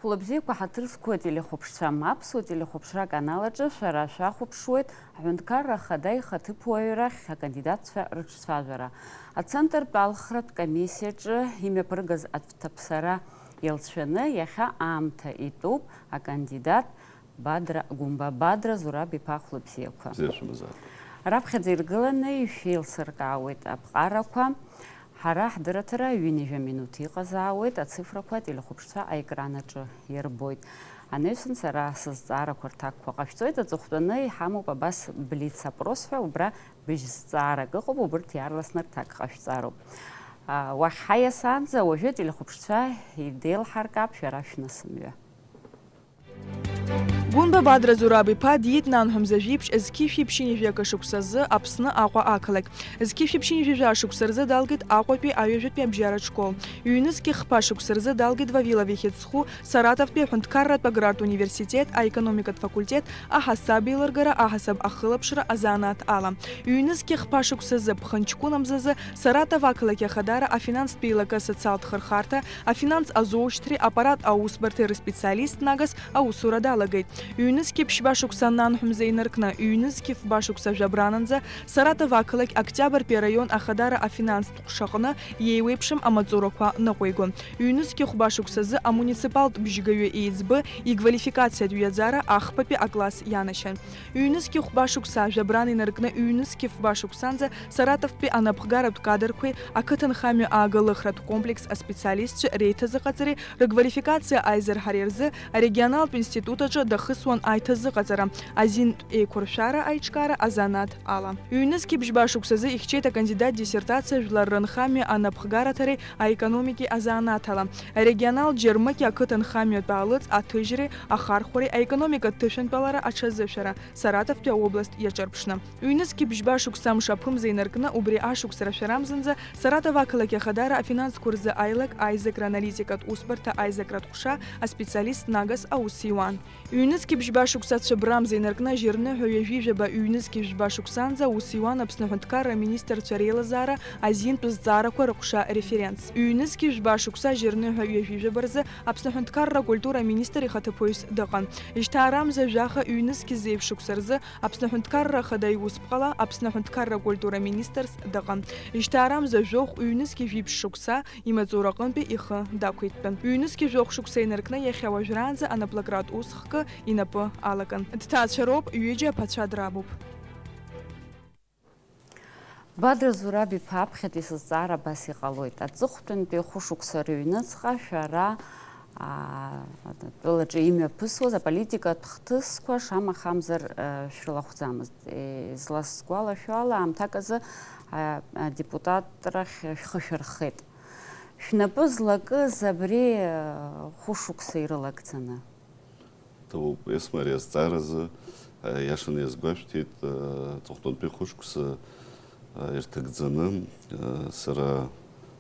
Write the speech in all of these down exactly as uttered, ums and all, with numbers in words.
Хәлыбзиақәа ҳаҭыр зқәу ателехәаԥшцәа, аԥсуа телехәаԥшра аканал аҿы шәара шәахәаԥшуеит Аҳәынҭқарра Ахада ихаҭыԥуаҩ рахь акандидатцәа рыҿцәажәара. Ацентртә алхратә комиссиаҿы имҩаԥыргаз аҭаԥсара иалҵшәаны иахьа аамҭа итәуп акандидат Бадра, Гәымба Бадра Зураб-иԥа Хәлыбзиақәа. Бзиа шәымазаап. Раԥхьаӡа иргыланы ишәеилсыркаауеит аԥҟарақәа. Ҳара ҳдырраҭара ҩынҩажәа минуҭ иҟазаауеит, ацифрақәа ателехәаԥшцәа аекран аҿы ирбоит. Анаҩсан сара сызҵаарақәа рҭакқәа ҟашәҵоит, аҵыхәтәаны иҳамоуп абас блиц-опрос ҳәа, убра быжь зҵаарак ыҟоуп, убырҭ иаарласны рҭак ҟашәҵароуп. А, уахь ҳаиасаанӡа уажәы ателехәаԥшцәа идеилҳаркаап шәара шәнысымҩа. Гәымба Бадра Зураб-иԥа диит нанҳәа мза жәиԥшь зқьи шәиԥшьынҩажәи акы шықәсазы Аԥсны Аҟәа ақалақь. Зқьи шәиԥшьынҩажәи жәа шықәса рзы далгеит Аҟәатәи аҩажәатәи абжьаратә школ. Ҩнызқьи хԥа шықәса рзы далгеит Вавилов ихьыӡ зху Саратовтәи аҳәынҭқарратә аграртә университет аекономикатә факультет аҳасабеилыргара, аҳасаб ахылаԥшра азанааҭ ала. Ҩнызқьи хԥа шықәсазы ԥхынҷкәын амзазы Саратов ақалақь Ахадара афинанстә еилакы асоциалтә хырхарҭа, афинанс азоушьҭреи аппарат аусбарҭеи рспециалист нагас аусура далагеит. Ҩнызқьи ԥшьба шықәса нанҳәа мза инаркны, ҩнызқьи фба шықәса жәабрананӡа Саратов ақалақь Октиабртәи араион Ахадара афинанстә ҟәшаҟны иеиуеиԥшым амаҵурақәа ныҟәигон. Ҩнызқьи хәба шықәсазы амуниципалтә бжьгаҩы еиҵбы иквалификациатә ҩаӡара ахԥатәи акласс ианашьан. Ҩнызқьи хәба шықәса жәабран инаркны, ҩнызқьи фба шықәсанӡа Саратовтәи анапхгаратә кадрқәеи ақыҭанхамҩа ааглыхратә комплекс аспециалистцәа реиҭазыҟаҵареи рыквалификациа аизырҳареи рзы арегионалтә институт аҿы дахысуан аиҭазыҟаҵара, азинтә еиқәыршәара аиҿкаара азанааҭ ала. Ҩнызқьи бжьба шықәсазы ихьчеит акандидат диссертациа жәлар рынхамҩа анапхгараҭареи аекономики азанааҭ ала. Арегионал Џьармыкьа ақыҭанхамҩатә аалыҵ аҭыжьреи ахархәареи аекономикатә ҭышәынтәалара аҽазышәара, Саратовтәи аобласт иаҿырԥшны. Ҩнызқьи бжьба шықәса мшаԥымза инаркны, убри ашықәс рашәарамзанӡа Саратов ақалақь Ахадара афинансқәа рзы аилак аизакра аналитикатә усбарҭа аизакратә ҟәша аспециалист нагас аус иуан. Ҩнызқьи бжьба шықәса цәыбрамза инаркны, жьырныҳәа ҩажәи жәаба ҩнызқьи жәба шықәсанӡа аус иуан Аԥсны аҳәынҭқарра аминистрцәа реилазаара азинтә зҵаарақәа рыҟәша референтс. Ҩнызқьи жәба шықәса жьырныҳәа ҩажәи жәаба рзы Аԥсны аҳәынҭқарра акультура аминистр ихаҭыԥуаҩс дыҟан. Жьҭаарамза жәаха ҩнызқьи зеижә шықәса рзы Аԥсны аҳәынҭқарра ахада иусԥҟала Аԥсны аҳәынҭқарра акультура аминистрс дыҟан. Жьҭаарамза жәохә ҩнызқьи жәиԥшь шықәса имаҵураҟынтәи ихы дақәиҭтәын. Ҩнызқьи жәохә шықәса инаркны иахьа уажәраанӡа анаплакрат ус хкы инапы алакын. Дҭаацәароуп, ҩыџьа аԥацәа драбуп. Бадра Зураб-иԥа, аԥхьатәи сызҵаара абас иҟалоит. Аҵыхәтәантәи хәышықәса рыҩныҵҟа шәара, аа, атәылаҿы имҩаԥысуаз аполитикатә хҭысқәа шамахамзар, э, шәрылахәӡамызт. Изласгәалашәо ала, аамҭак азы, а, адепутатрахь шәхы шәырхеит. Шәнапы злакыз абри, э, хәышықәса ирылагӡаны? Ҭабуп, Есма, ари азҵааразы, э, иашаны иазгәашәҭеит, э, аҵыхәтәантәи хәышықәса, э, ирҭагӡаны, э, сара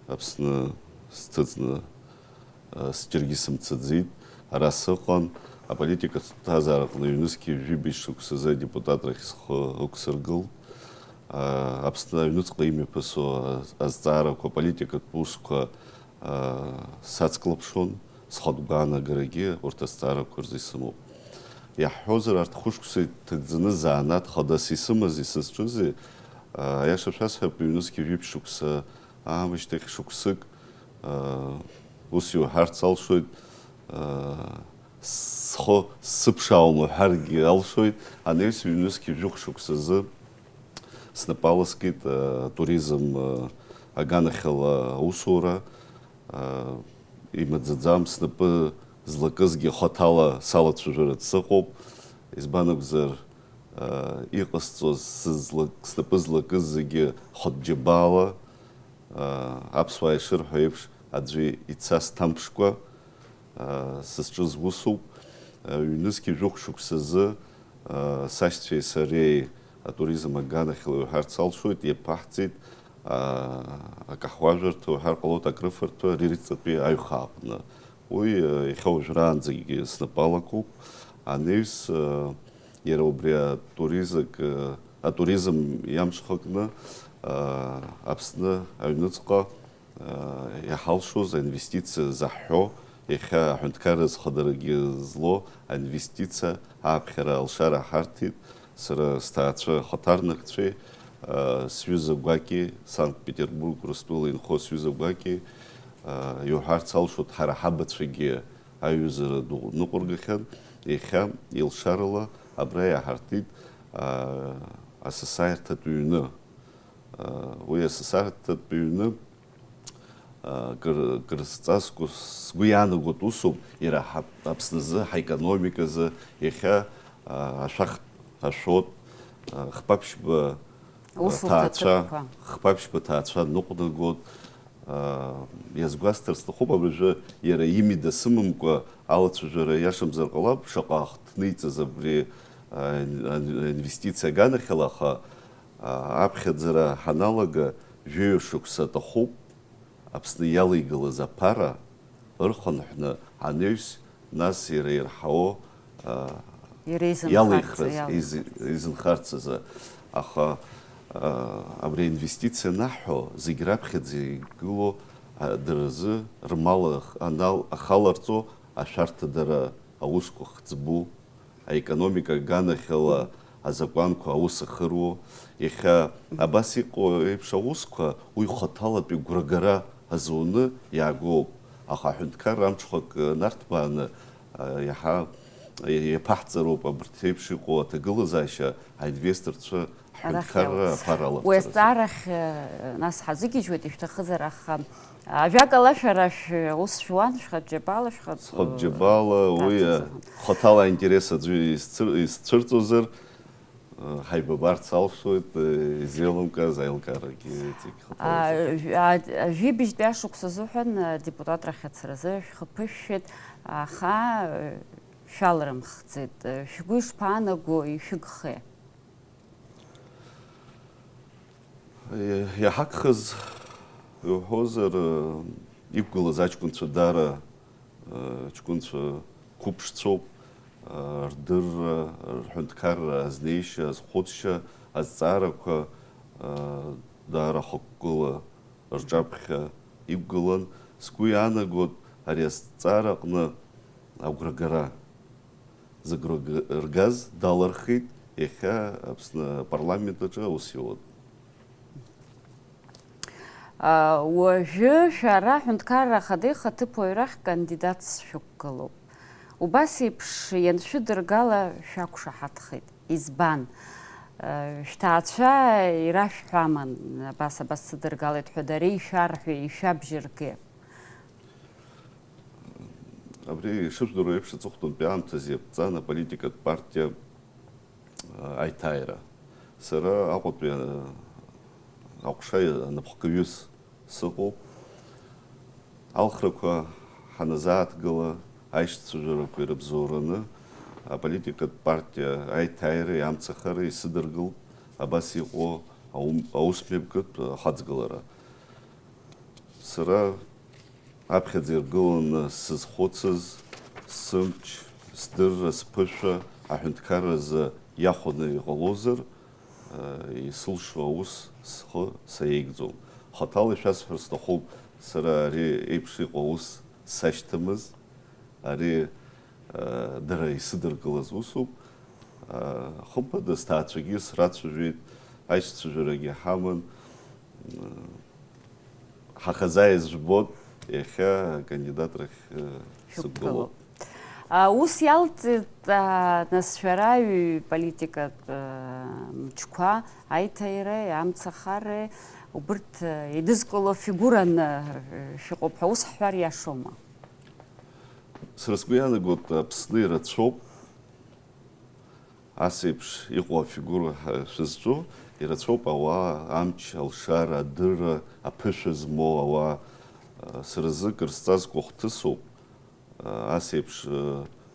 Аԥсны сҭыҵны, э, сџьаргьы сымцаӡеит. Ара сыҟан, аполитикатә ԥсҭазаараҟны ҩнызқьи жәибжь шықәсазы адепутатрахь схы ықәсыргылт. Э, Аԥсны аҩныҵҟа имҩаԥысуа азҵаарақәа, аполитикатә усқәа, э, сацклаԥшуан, схатә гәаанагарагьы урҭ азҵаарақәа рзы исымоуп. Иаҳҳәозар, арҭ хәышықәса иҭагӡаны занааҭ хадас исымази сызҿызи, э, аиаша шәасҳәап, ҩнызқьи жәибжь шықәса аамышьҭахь шықәсык, э, ус иуҳәарц алшоит, э, схы сыԥшаауам уҳәаргьы алшоит, анаҩс ҩнызқьи жәохә шықәсазы снапы аласкит, э, атуризм, э, аганахьала аусура, э, имаӡаӡам, снапы злакызгьы хаҭала салацәажәараҿ сыҟоуп, избан акәзар, э, иҟасҵоз сызлак-, снапы злакыз зегьы хатә џьабаала, э, аԥсуаа ишырҳәо еиԥш, аӡәы ицасҭамԥшкәа, э, сызҿыз усуп. Э, ҩнызқьи жәохә шықәсазы, э, сашьцәеи сареи атуризм аганахьала иуҳәарц алшоит, иаԥаҳҵеит, э, акаҳуажәырҭа, уҳәар ҟалоит, акрыфарҭәа Рирҵатәи аҩхааҟны. Уи, э, иахьа уажәраанӡагьы снапы алакуп. Анаҩс, э, иара убри атуризм, э, атуризм иамҽхакны, э, Аԥсны аҩныҵҟа, э, иҳалшоз аинвестициа заҳҳәо, Иахьа аҳәынҭқарра зхадарагьы злоу аинвестициа ааԥхьара алшара ҳарҭеит. Сара сҭаацәа ахаҭарнакцәеи, а, сҩыза гәаки, Санкт-Петербург Урыстәыла инхо сҩыза гәаки, а, иуҳәарц алшоит, ҳара ҳабацәагьы аиҩызара ду ныҟәыргахьан. Иахьа илшарала абра иаҳарҭеит, а, асасааирҭатә ҩны. А, уи асасааирҭатә ҩны, а, кыр-, кыр сҵазкуа сгәы иаанагоит усуп, иара ҳа-, Аԥсназы, ҳаекономиказы иахьа, а, ашәахтә, ашәот, а, хԥа-ԥшьба, а, Аусурҭа ҭаацәа, ҭыԥқәа. Хԥа-ԥшьба ҭаацәа ныҟәнагоит. А, иазгәасҭар сҭахуп, абыржәы иара имида сымамкәа алацәажәара иашамзар ҟалап, шаҟа ахҭниҵаз абри, а, ин-, ин-, инвестициа аганахьала, аха, а, аԥхьаӡара ҳаналага, жәаҩа шықәса аҭахуп Аԥсны иалеигалаз аԥара ырхынҳәны анаҩс, нас иара ирҳауо, а, Иара изынхарц, иалихраз, иалихраз. Изы-, изынхарц азы. Аха, а, абри аинвестициа анаҳҳәо, зегь раԥхьаӡа игылоу, а, дара рзы рмал ах-, анал-, ахаларҵо ашәарҭадара аусқәа хӡбу, аекономика аганахьала азакәанқәа аус ахыруо, иахьа абас иҟоу еиԥш аусқәа уи хаҭалатәи гәрагара азуны иаагоуп, аха аҳәынҭқарра амҽхак нарҭбааны, а, иаҳа иаԥаҳҵароуп абарҭ еиԥш иҟоу аҭагылазаашьа аинвесторцәа ҳҳәынҭқарра Арахь аԥара иалҵ. Уи алаҵаразы. Азҵаарахь, э, нас ҳазыгьежьуеит, ишәҭахызар, аха, а, ажәакала, шәара шәус шәуан, шәхатә џьабала, шәхатә, Схатә џьабала, уи, э, ҭаацәа хаҭала аинтерес аӡәы исцәыр-, исцәырҵозар, э, ҳаибабарц алшоит, э, изеилымкааз аилкаарагьы зегь хаҭала А, изеиҭ. Жә-, а, Жәибжьтәи ашықәс азыҳәан, а, депутатрахь ацаразы шәхы ԥышәшәеит, аха, э, шәалрымхӡеит. Э, шәгәы ишԥаанаго, ишәыгхеи? Иаҳагхаз иуҳәозар, иқәгылаз аҷкәынцәа даара, ҷкәынцәа қәыԥшцәоуп, рдырра, рҳәынҭқарра азнеишьа, азхәыцшьа, азҵаарақәа даара хықәкыла рҿаԥхьа иқәгылан. Сгәы иаанагоит, ари азҵаара аҟны агәрагара зыгәра ргаз далырхит, иахьа Аԥсны апарламент аҿы аус иуан. А, уажәы шәара аҳәынҭқарра ахада ихаҭыԥуаҩ рахь кандидатс шәықәгылоуп. Убас еиԥш ианшәыдыргала шәақәшаҳаҭхеит. Избан? А, шәҭаацәа ирашәҳәаман, абас, абас сыдыргалеит ҳәа, дара ишәарҳәеи, ишәабжьыргеи? Абри ишыжәдыруа еиԥш, аҵыхәтәантәи аамҭазы иаԥҵан аполитикатә партиа, а, аиҭааира. Сара Аҟәатәи, а, аҟәша анапхгаҩыс сыҟоуп. Алхрақәа ҳаназааҭгыла, аишьцәажәарақәа ирыбзоураны аполитикатә партиа аиҭааиреи амцахареи исыдыргылт абас иҟоу аум-, аусмҩаԥгатә ахаҵгылара. Сара аԥхьаӡа иргыланы сзызхәыцыз, сымч, сдырра, сԥышәа аҳәынҭқарразы иахәаны иҟалозар, исылшо аус схы саиеигӡом. Хаҭала ишәасҳәар сҭахуп, сара ари еиԥш иҟоу аус сашьҭамыз, ари, дара исыдыркылаз усуп. Хымԥада, сҭаацәагьы срацәажәеит, аишьцәажәарагьы ҳаман. Ҳахазааиз жәбоит, иахьа акандидатрахь, э, Шәықәгылоуп. Сықәгылоуп. А, ус иалҵит, а, нас шәара ҩ-, политикатә, э, мчқәа, аиҭаиреи, амцахареи, убырҭ, э, еидызкыло фигураны, э, шәыҟоуп ҳәа ус ҳҳәар иашоума? Сара сгәы иаанагоит, Аԥсны ирацәоуп. Ас еиԥш иҟоу афигура ҳәа шәызҿу ирацәоуп ауаа, амч, алшара, адырра, аԥышәа змоу ауаа. Сара зыкыр сҵазкуа хҭысуп, ас еиԥш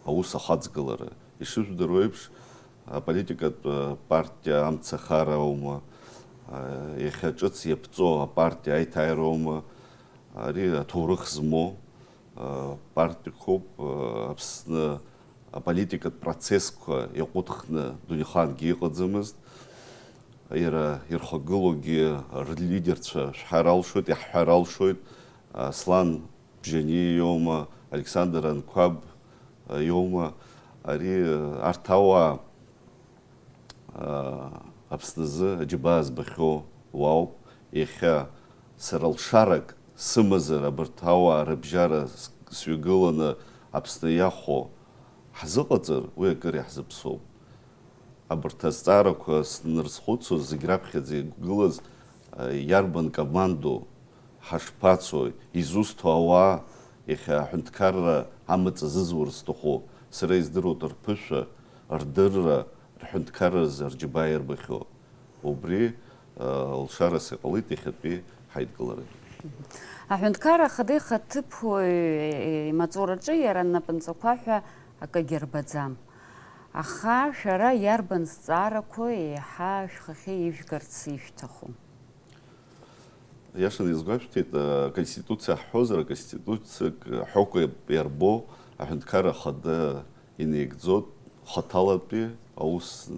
аус ахаҵгылара. Ишыжәдыруа еиԥш, аполитикатә партиа амцахара аума, иахьа ҿыц иаԥҵоу апартиа аиҭааира аума, ари аҭоурых змоу партиақәоуп, Аԥсны аполитикатә процессқәа иаҟәыҭхны дунеихаангьы иҟаӡамызт. Иара ирхагылоугьы рлидерцәа шәҳәар алшоит, иаҳҳәар алшоит, Аслан Бжьаниа иоума, Александр Анқәаб, а, иоума, ари, а, арҭ ауаа, а, Аԥсназы аџьабаа збахьоу уаауп. Иахьа сара лшарак сымазар, абарҭ ауаа рыбжьара с-, сҩагыланы Аԥсны иахәо ҳзыҟаҵар, уи акыр иаҳзыԥсоуп. Абарҭ азҵаарақәа снарызхәыцуаз, зегь раԥхьаӡа игәгылаз, а, иарбан командоу, ҳашԥацои, изусҭоу ауаа, иахьа аҳәынҭқарра амаҵ азызур зҭаху, сара издыруеит рԥышәа, рдырра, рҳәынҭқарразы рџьабаа ирбахьоу. Убри, а, лшарас иҟалеит иахьатәи ҳаидкыларагьы. Аҳәынҭқарра ахада ихаҭыԥуаҩ имаҵураҿы иара напынҵақәа ҳәа акагьы рбаӡам. Аха шәара иарбан зҵаарақәоу еиҳа шәхахьы ижәгарц ишәҭаху? Иашаны изгәашәҭеит, аконституциа ҳҳәозар, аконституциак ҳәоуқәа иарбоу аҳәынҭқарра ахада инеигӡоит, хаҭалатәи аус, э,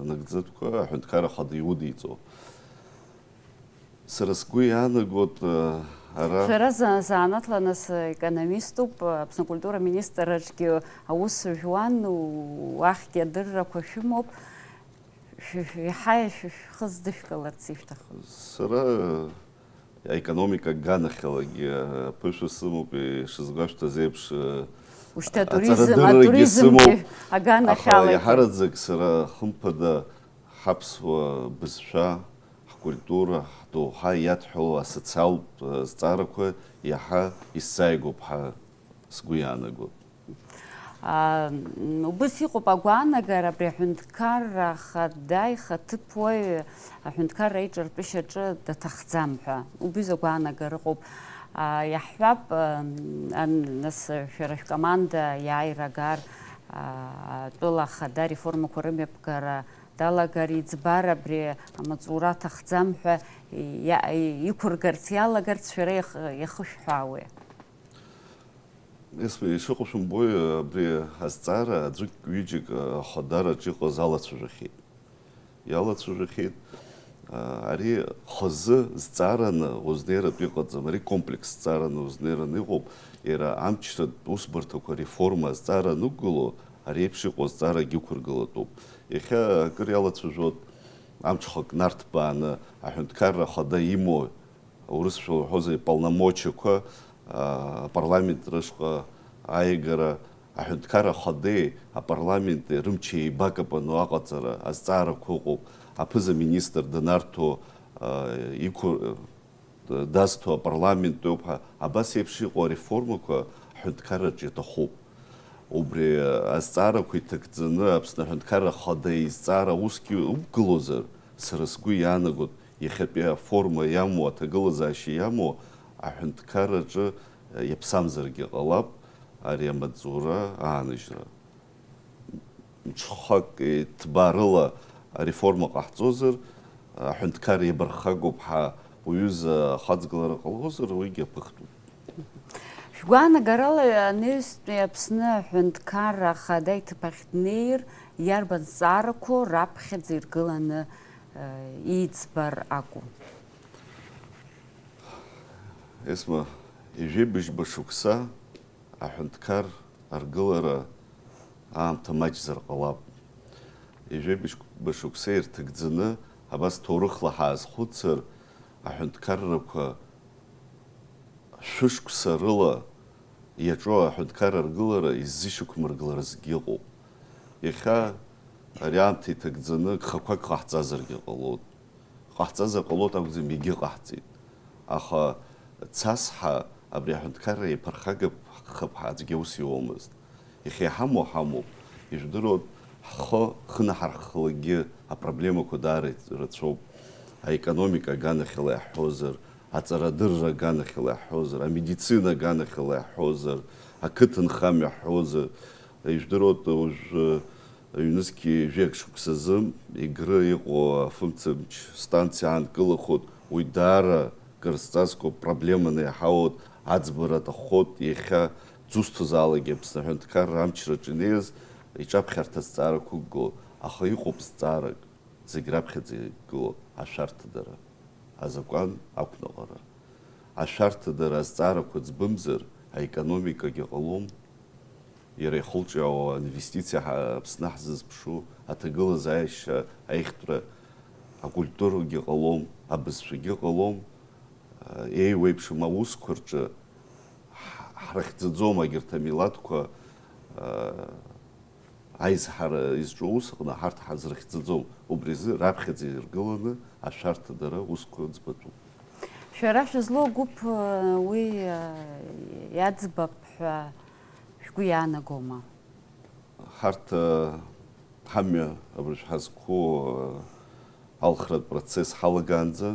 нагӡатәқәа аҳәынҭқарра ахада иудиҵо. Сара сгәы иаанагоит, э, ара Шәара за-, занааҭла нас економиступ, Аԥсны акультура министр аҿгьы аус жәуан, уахьгьы адыррақәа шәымоуп. Шәы-, шәы-, еиҳа шәы-, шәхы здышәкыларц ишәҭаху? Сара, э, аекономика аганахьалагьы, э, ԥышәа сымоуп, ишысгәашәҭаз еиԥш, э, Ушьҭа атуризм, аҵарадыррагьы атуризмгьы сымоуп. Аганахьалагьы. Аха иаҳараӡак сара, хымԥада, ҳаԥсуа бызшәа, ҳкультура, ҳдоуҳа иадҳәалоу асоциалтә, э, зҵаарақәа иаҳа исзааигәоуп ҳәа сгәы иаанагоит. А, м, убыс иҟоуп агәаанагара, абри аҳәынҭқарра ахада ихаҭыԥуаҩ аҳәынҭқарра аиҿартәышьаҿы даҭахӡам ҳәа. Убыс агәаанагара ыҟоуп. А, иаҳҳәап, а, м, ан-, нас шәара шәкоманда иааира агар, а, атәыла ахада ареформақәа рымҩаԥгара далагар иӡбар, абри амаҵура аҭахӡам ҳәа иа-, иқәыргарц иалагарц шәара иах-, иахышәҳәаауеи? Есма, ишыҟоу шәымбои, абри азҵаара аӡәык-ҩыџьак ахадараҿ иҟаз алацәажәахьеит. Иалацәажәахьеит. А, ари хазы зҵаараны узнеиратә иҟаӡам, ари комплекс зҵаараны узнеираны иҟоуп. Иара амчратә усбарҭақәа реформа азҵаара анықәгыло, ари еиԥш иҟоу азҵаарагьы ықәыргылатәуп. Иахьа акыр иалацәажәоит, амҽхак нарҭбааны аҳәынҭқарра ахада имоу, урысшәа уҳәозар, иполномочиақәа, а, апарламент рышҟа аиагара, аҳәынҭқарра ахадеи апарламенти рымч еибакапаны аҟаҵара азҵаарақәа ыҟоуп, аԥыза-министр данарҭо, а, иқәыр-, дазҭо апарламент ауп ҳәа, абас еиԥш иҟоу ареформақәа ҳҳәынҭқарраҿы иаҭахуп. Убри азҵаарақәа иҭагӡаны Аԥсны Аҳәынҭқарра Ахада изҵаара усгьы уқәгылозар, сара сгәы иаанагоит, иахьатәи аформа иамоу, аҭагылазаашьа иамоу аҳәынҭқарраҿы иаԥсамзаргьы ҟалап ари амаҵзура ааныжьра. Мҽхак ҭбаарыла ареформа ҟаҳҵозар, аҳәынҭқар иабархагоуп ҳәа уҩыза ахаҵгылара ҟалозар, уигьы аԥыхтәуп. Шәгәаанагарала, анаҩстәи Аԥсны аҳәынҭқарра ахада иҭыԥ ахь днеир, иарбан зҵаарақәоу раԥхьаӡа иргыланы, э, иӡбар акәу? Есма, ижәибжьба шықәса аҳәынҭқар аргылара аамҭа маҷзар ҟалап. Ижәибжьба шықәса ирҭагӡаны, абас ҭоурыхла ҳаазхәыцыр, аҳәынҭқаррақәа шәышықәса рыла иаҿу аҳәынҭқарра аргылара иззышьақәмыргыларазгьы ыҟоуп. Иахьа ари аамҭа иҭагӡаны гхақәак ҟаҳҵазаргьы ҟалоит. Ҟаҳҵазар ҟалоит акәӡам, егьыҟаҳҵеит. Аха цасҳа абри аҳәынҭқарра иаԥырхагап ҳәа аӡәгьы аус иуамызт. Иахьа иҳамоу ҳамоуп. Ижәдыруеит, ҳхы хынаҳарххалакгьы апроблемақәа даара рацәоуп. Аекономика аганахьала иаҳҳәозар, аҵарадырра аганахьала иаҳҳәозар, амедицина аганахьала иаҳҳәозар, ақыҭанхамҩа ҳҳәозар, ижәдыруеит, уажәы ҩнызқьи жәеак шықәсазы Егры иҟоу афымцамч станциа аанкылахоит, уи даара кыр зҵазкуа проблеманы иаҳауеит, аӡбара аҭаххоит, иахьа дзусҭазаалакгьы Аԥсны аҳәынҭқарра амчраҿы инеиз иҿаԥхьарҭа азҵаарақәа ықәгылоуп, аха иҟоуп зҵаарак, зегь раԥхьаӡа игылоу ашәарҭадара, азакәан ақәныҟәара. Ашәарҭадара азҵаарақәа ӡбымзар, аекономикагьы ҟалом, иара ихылҿиаауа аинвестициа ҳа-, Аԥсны ҳзызԥшу, аҭагылазаашьа аихтәра, акультурагьы ҟалом, абызшәагьы ҟалом, еиуеиԥшым аусқәа рҿы ҳ-, ҳрыхьӡаӡом агьырҭ амилаҭқәа, аизҳара изҿу аус аҟны ҳарҭ ҳазрыхьӡаӡом. Убри азы раԥхьаӡа иргыланы ашәарҭадара аусқәа ӡбатәуп. Шәара шәызлоу агәыԥ, уи, иаӡбап ҳәа шәгәы иаанагома? Ҳарҭ, ҳамҩа абыржә ҳазқәу, алхратә процесс ҳалагаанӡа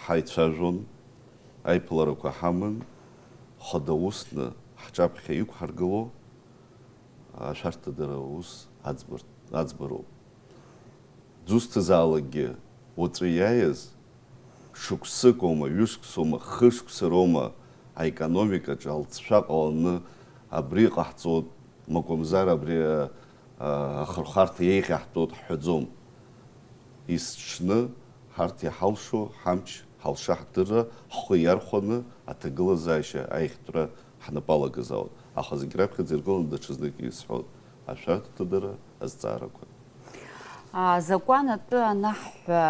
ҳаицәажәон, аиԥыларақәа ҳаман, хада усны ҳҿаԥхьа иқәҳаргыло ашәарҭадара аус аӡбар-, аӡбароуп. Дызусҭазаалакгьы уаҵәы иааиз, шықәсык аума, ҩышықәса аума, хышықәса роума аекономикаҿы алҵшәа ҟаланы абри ҟаҳҵоит, макәымзар абри, а, ахырхарҭа еиӷьаҳтәуеит ҳҳәаӡом. Есҽны ҳарҭ иҳалшо ҳамч, ҳалшаҳҭыра, ҳхы иархәаны аҭагылазаашьа аихтәра ҳнапы алагаз ауп. Аха зегь раԥхьаӡа иргыланы даҽазнык исҳәоит, ашәарҭадара азҵаарақәа. Азакәан атәы анаҳҳәа,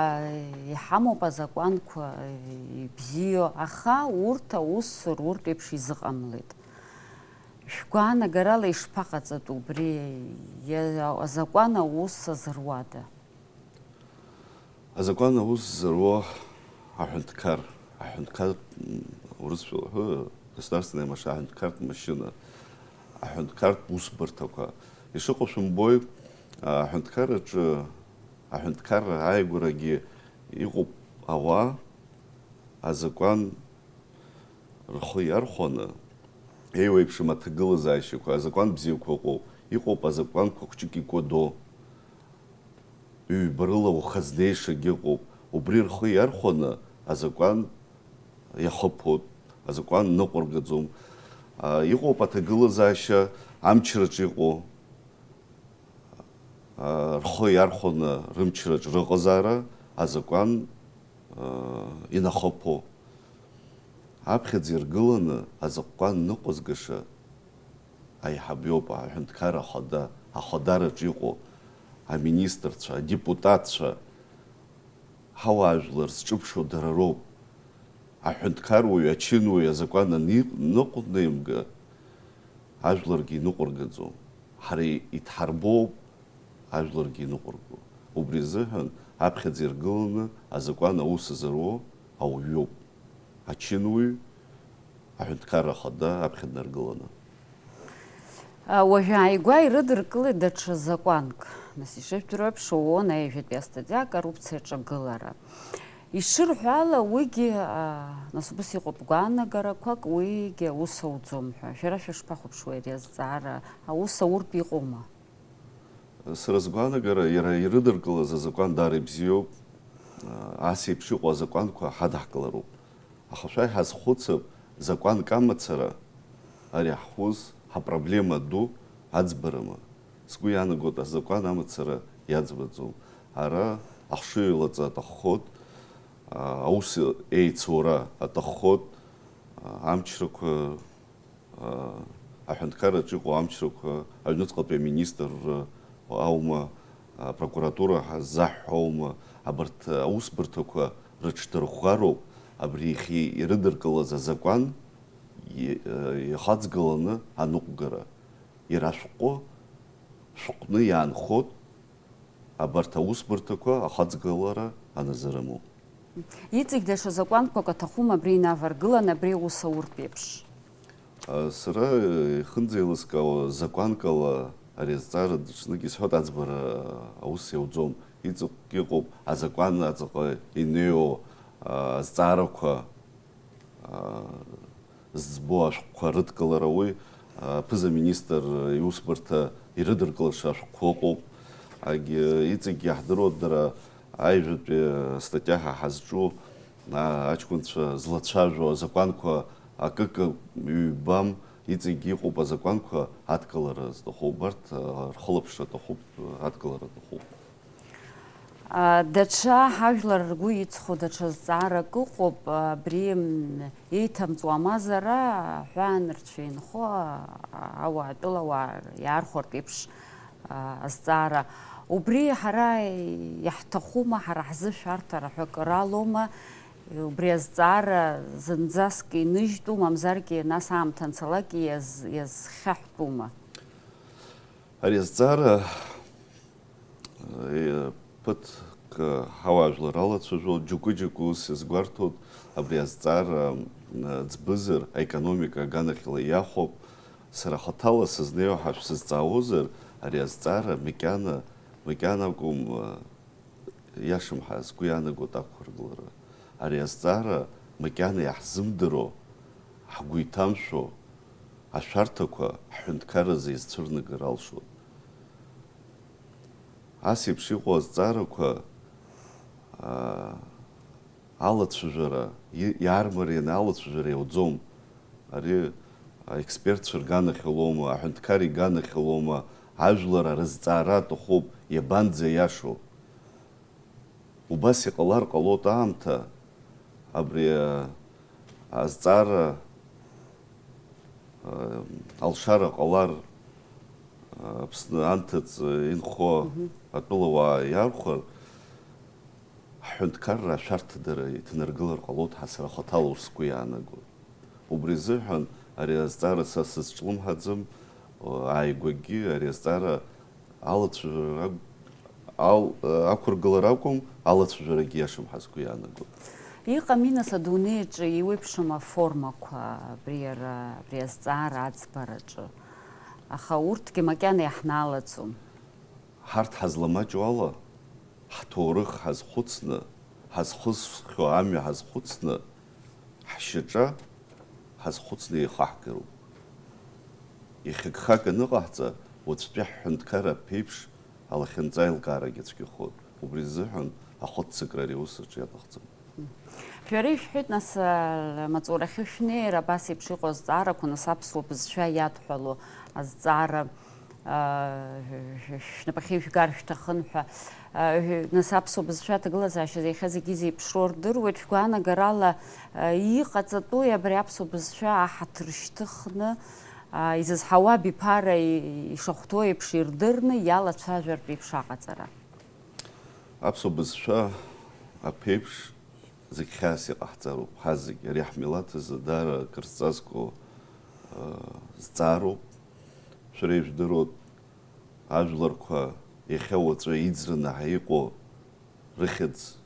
иҳамоуп азакәанқәа ибзиоу, аха урҭ аус руртә еиԥш изыҟамлеит. Шәгәаанагарала ишԥаҟаҵатәу убри, иа-, азакәан аус азыруада? Азакәан аус зыруа аҳәынҭқар, аҳәынҭқар, м, урысшәала ҳәы, государственная машина, аҳәынҭқартә машина, аҳәынҭқартә усбарҭақәа. Ишыҟоу шәымбои, аҳәынҭқарраҿы, аҳәынҭқарра ааигәарагьы иҟоуп ауаа, азакәан рхы иархәаны, еиуеиԥшым аҭагылазаашьақәа, азакәан бзиақәа ыҟоуп, иҟоуп азакәанқәа хәҷык икәадо, ҩба рыла ухазнеишагь ыҟоуп, убри рхы иархәаны азакәан иахыԥоит, азакәан ныҟәыргаӡом. А, иҟоуп аҭагылазаашьа амчраҿ иҟоу, а, рхы иархәаны рымчраҿ рыҟазаара азакәан, а, инахыԥо. Аԥхьаӡа иргыланы азакәан ныҟәызгаша аиҳаб иоуп, аҳәынҭқар ахада, ахадараҿ иҟоу аминистрцәа, адепутатцәа, ҳауаажәлар зҿыԥшуа дара роуп. Аҳәынҭқаруаҩ, ачынуаҩ азакәан аныҟәнаимга, ажәларгьы иныҟәыргаӡом. Ҳара идҳарбоуп ажәларгьы иныҟәырго. Убри азыҳәан аԥхьаӡа иргыланы азакәан аус зыруа ауаҩ иоуп. Ачынуаҩ, аҳәынҭқарра ахада аԥхьа днаргыланы. А, уажәы ааигәа ирыдыркылеит даҽа закәанк. Нас, ишыжәдыруа еиԥш, ООН аҩажәатәи астатиа акоррупциа аҿагылара. Ишырҳәо ала, уигьы, а, нас, убыс иҟоуп гәаанагарақәак, уигьы аус ауӡом ҳәа. Шәара шәышԥахәаԥшуеи ари азҵаара? Аус ауртә иҟоума? Сара сгәаанагара, иара ирыдыркылаз азакәан даара ибзиоуп. Ас еиԥш иҟоу азакәанқәа ҳадаҳкылароуп. Аха шәа иҳазхәыцып, закәанк амацара ари ҳус, ҳапроблема ду аӡбарыма? Сгәы иаанагоит, азакәан амацара иаӡбаӡом. Ара ахшыҩ еилаҵа аҭаххоит, аус еицура аҭаххоит, амчрақәа, аҳәынҭқарраҿ иҟоу амчрақәа, аҩныҵҟатәи аминистрра аума, апрокуратура ҳаззаҳҳәо аума, абарҭ аусбарҭақәа рыҽдырӷәӷәароуп абри иахьа ирыдыркылаз азакәан и-, иахаҵгыланы аныҟәгара. Иара ашәҟәы шәҟәны иаанхоит абарҭ аусбарҭақәа ахаҵгылара аназы рымоу. Иҵегь даҽа закәанқәак аҭахума абри инаваргылан, абри аус ауртә еиԥш? Сара ихынӡеилыскаауа закәанкала ари азҵаара даҽазнык исҳәоит, аӡбара аус иауӡом. Иҵегь иҟоуп азакәан аҵаҟа инеиуа азҵаарақәа, зӡбо ашәҟәқәа рыдкылара, уи аԥыза-министр иусбарҭа ирыдыркылаша ашәҟәқәа ыҟоуп. Егьи иҵегь иаҳдыруа дара аҩажәатәи астатиа ҳа ҳазҿу, а, аҷкәынцәа злацәажәо азакәанқәа акык ҩбам, иҵегь иҟоуп азакәанқәа адкылара зҭаху, убарҭ, а, рхылаԥшра аҭахуп, адкылара аҭахуп. Даҽа ҳажәлар ргәы иҵхо даҽа зҵаарак ыҟоуп, абри еиҭамҵуа амазара аҳәаанырцәы инхо ауаатәылауаа иаархәартә еиԥш азҵаара. Убри ҳара иаҳҭахума, ҳара ҳзы шәарҭара ҳәа акыр алоума? Убри азҵаара зынӡаск иныжьтәу, мамзаргьы нас аамҭа анцалак иаз-, иазхьаҳәтәума? Ари азҵаара, э, ԥыҭк ҳауаажәлар алацәажәо, џьоукы-џьоукы ус иазгәарҭоит, абри азҵаара, э, ӡбызар, аекономика аганахьала иахәап. Сара хаҭала сызнеиуа ҳәа шәсызҵаауазар, ари азҵаара макьана, макьана акәым, э, иашам ҳәа сгәы иаанагоит ақәыргылара. Ари азҵаара макьана иаҳзымдыруа, ҳгәы иҭамшәо ашәарҭақәа ҳҳәынҭқарразы изцәырнагар алшоит. Ас еиԥш иҟоу азҵаарақәа, аа, алацәажәара, и-, иаармарианы алацәажәара иауӡом. Ари аекспертцәа рганахьалоума, аҳәынҭқар иганахьалоума, ажәлар арызҵаара аҭахуп, иабанӡа иашоу? Убас иҟалар ҟалоит аамҭа, абри, а, азҵаара, а, алшара ҟалар, а, Аԥсны анҭыҵ инхо Мгм. атәылауаа иархәар, ҳҳәынҭқарра ашәарҭадара иҭанаргылар ҟалоит ҳәа сара хаҭала ус сгәы иаанагоит. Убри азыҳәан ари азҵаара са сызҿлымҳаӡам, ааигәагьы ари азҵаара алацәажәара, ал-, ақәыргылара акәым, алацәажәарагьы иашам ҳәа сгәы иаанагоит. Иҟами, нас, адунеи аҿы еиуеиԥшым аформақәа абри ара, абри азҵаара аӡбараҿы. Аха урҭгьы макьана иаҳналаӡом. Ҳарҭ ҳазламаҷу ала, ҳҭоурых ҳазхәыцны, ҳазхысхьоу амҩа ҳазхәыцны, ҳшьаҿа ҳазхәыцны еихаҳгароуп. Иахьа гхак аныҟаҳҵа, уаҵәтәи ҳҳәынҭқар аԥеиԥш алахьынҵа аилкаарагьы цәгьахоит. Убри азыҳәан ахәыццакра ари аус аҿы иаҭахӡам. Шәара ишәҳәеит, нас, амаҵурахьы шәнеир, абас еиԥш иҟоу азҵаарақәа, нас, аԥсуа бызшәа иадҳәало азҵаара, а, шәнапахьы ижәгар шәҭахын ҳәа. А, нас, аԥсуа бызшәа аҭагылазаашьа иахьа зегьы изеиԥшроу рдыруеит. Шәгәаанагарала, а, иҟаҵатәуи абри аԥсуа бызшәа аҳаҭыр шьҭыхны, а, изызҳауа абиԥара и-, ишахәҭоу еиԥш ирдырны иалацәажәартә еиԥш аҟаҵара? Аԥсуа бызшәа аԥеиԥш зегь хьаас иҟаҳҵароуп, ҳазегь, ари ҳмилаҭ азы даара акыр зҵазкуа, э, зҵаароуп. Шәара ижәдыруеит, ажәларқәа иахьа уаҵәы иӡраны ҳа иҟоу рыхьӡ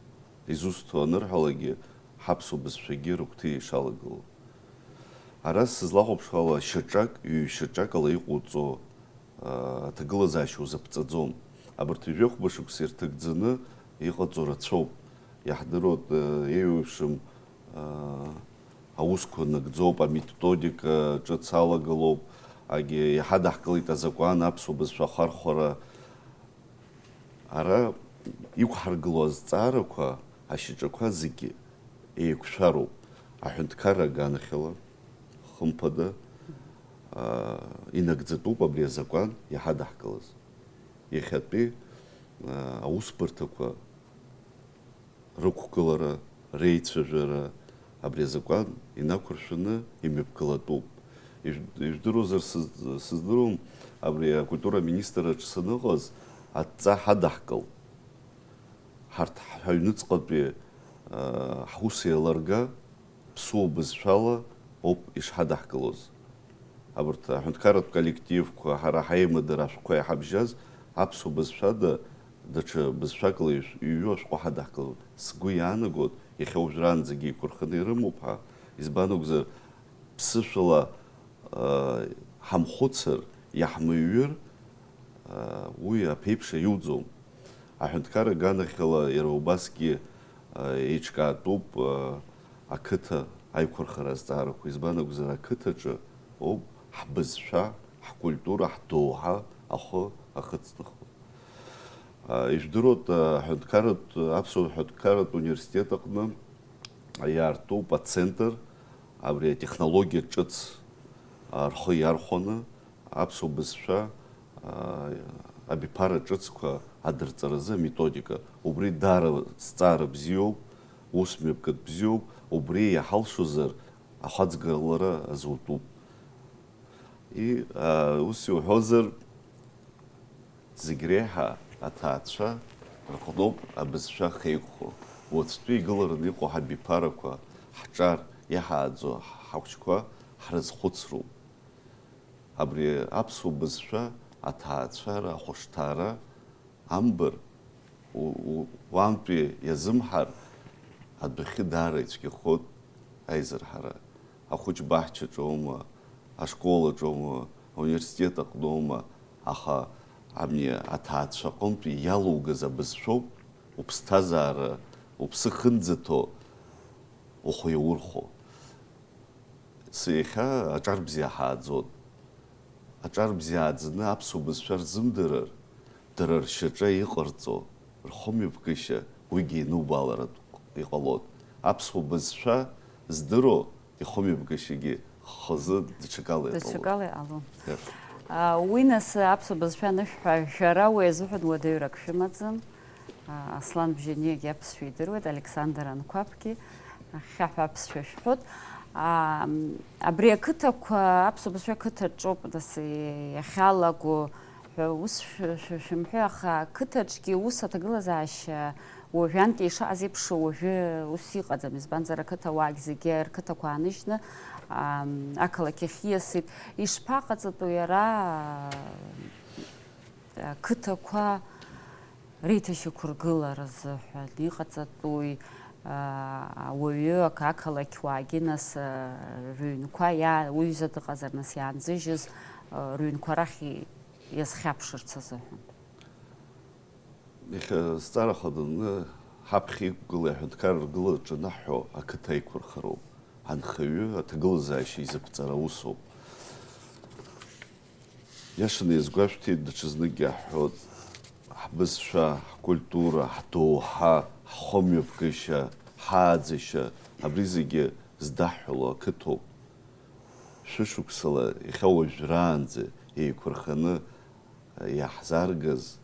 изусҭо анырҳәалакгьы, ҳаԥсуа бызшәагьы рыгәҭа ишалагылоу. Ара сызлахәаԥшуала, шьаҿак, ҩ-шьаҿак ала иҟоуҵо, аа, аҭагылазаашьа узаԥҵаӡом. Абарҭ ҩажәи хәба шықәса ирҭагӡаны иҟаҵо рацәоуп. Иаҳдыруеит, аа, еиуеиԥшым, аа, аусқәа нагӡоуп, аметодика ҿыц алагалоуп, агьи иҳадаҳкылеит азакәан аԥсуа бызшәа ахархәара. Ара иқәҳаргыло азҵаарақәа, ашьаҿақәа зегьы еиқәшәароуп. Аҳәынҭқарра аганахьала, хымԥада, аа, инагӡатәуп абри азакәан иҳадаҳкылаз. Иахьатәи, аа, аусбарҭақәа рықәгылара, реицәажәара абри азакәан инақәыршәаны имҩаԥгалатәуп. Ижә-, ижәдыруазар, сыз-, сыздыруам, абри акультура аминистрраҿы саныҟаз, адҵа ҳадаҳкылт. Ҳарҭ ҳаҩныҵҟатәи, аа, ҳус еилырга, ԥсуа бызшәала ауп ишҳадаҳкылоз. Абарҭ аҳәынҭқарратә коллективқәа, ҳара ҳаимадара ашәҟәқәа иҳабжьаз, аԥсуа бызшәада даҽа бызшәакала ишә-, иҩу ашәҟәы ҳадаҳкылоит. Сгәы иаанагоит, иахьа уажәраанӡагьы еиқәырханы ирымоуп ҳәа, избан акәзар, ԥсышәала, аа, ҳамхәыцыр, иаҳмыҩыр, аа, уи аԥеиԥш аиуӡом. Аҳәынҭқар аганахьала иара убасгьы, аа, еиҿкаатәуп, аа, ақыҭа аиқәырхара азҵаарақәа, избан акәзар, ақыҭаҿы ауп ҳбызшәа, ҳкультура, ҳдоуҳа ахы ахыҵнахуа. Ижәдыруеит, аҳәынҭқарратә, аԥсуа ҳәынҭқарратә университет аҟны иаартуп ацентр, абри атехнологиа ҿыц рхы иархәаны аԥсуа бызшәа абиԥара ҿыцқәа адырҵаразы аметодика. Убри даара зҵаара бзиоуп, ус мҩаԥгатә бзиоуп, убри иҳалшозар, ахаҵгылара азутәуп. И, а, ус иуҳәозар, зегь реиҳа аҭаацәа рҟноуп абызшәа ахеиқәхо. Уаҵәтәи игылараны иҟоу ҳабиԥарақәа, ҳҿар иаҳааӡо ҳахәыҷқәа ҳрызхәыцроуп. Абри аԥсуа бызшәа аҭаацәара, ахәышҭаара амбар, у-, у-, уантәи иазымҳар, адәахьы даара ицәгьахоит аизырҳара. Ахәыҷ баҳчаҿоума, ашколаҿоума, ауниверситет аҟноума, аха абни аҭаацәа аҟынтәи иалоугаз абызшәоуп уԥсҭазаара, уԥсы хынӡаҭоу ухы иаурхәо. Са иахьа аҿар бзиа ҳааӡоит. Аҿар бзиа ааӡаны аԥсуа бызшәа рзымдырыр, дара ршьаҿа иҟарҵо рхымҩаԥгашьа уигьы ианубааларатә иҟалоит. Аԥсуа бызшәа здыруа ихымҩаԥгашьагьы хазы даҽакала иҟалоит. Даҽакала иҟалом. Иац. А, уи нас аԥсуа бызшәа анышәҳәа, шәара уи азыҳәан уадаҩрак шәымаӡам. А, Аслан Бжьаниагьы аԥсшәа идыруеит, Александр Анқәабгьы ахьхьаҳәа аԥсшәа шәҳәоит. А, м, абри ақыҭақәа, аԥсуа бызшәа ақыҭаҿоуп, нас, иахьалаго ҳәа ус шә-, шә-, шәымҳәеи, аха ақыҭаҿгьы ус аҭагылазаашьа уажәантәи ишыҟаз еиԥш уажәы ус иҟаӡам, избанзар, ақыҭауаагь зегьы рқыҭақәа ааныжьны, ам, ақалақь ахь ииасит. Ишԥаҟаҵатәу иара, ақыҭақәа реиҭашьақәыргылара азыҳәан иҟаҵатәуи, аа, ауаҩы, ақа-, ақалақьуаагьы, нас, аа, рыҩнқәа иа-, уҩыза дыҟазар, нас, иаанзыжьыз, аа, рыҩнқәа рахь и-, иазхьаԥшырц азыҳәан? Иахьа зҵаара хаданы ҳаԥхьа иқәгылеи аҳәынҭқарра ргылаҿы анаҳҳәо, ақыҭа аиқәырхароуп. Анхаҩы аҭагылазаашьа изықәҵара усоуп. Иашаны иазгәашәҭеит, даҽазныкгьы иаҳҳәоит, ҳбызшәа, ҳкультура, ҳдоуҳа, ҳхымҩаԥгашьа, ҳааӡашьа, абри зегьы здаҳҳәало ақыҭоуп. Шәышықәсала иахьа уажәраанӡа еиқәырханы иаҳзааргаз,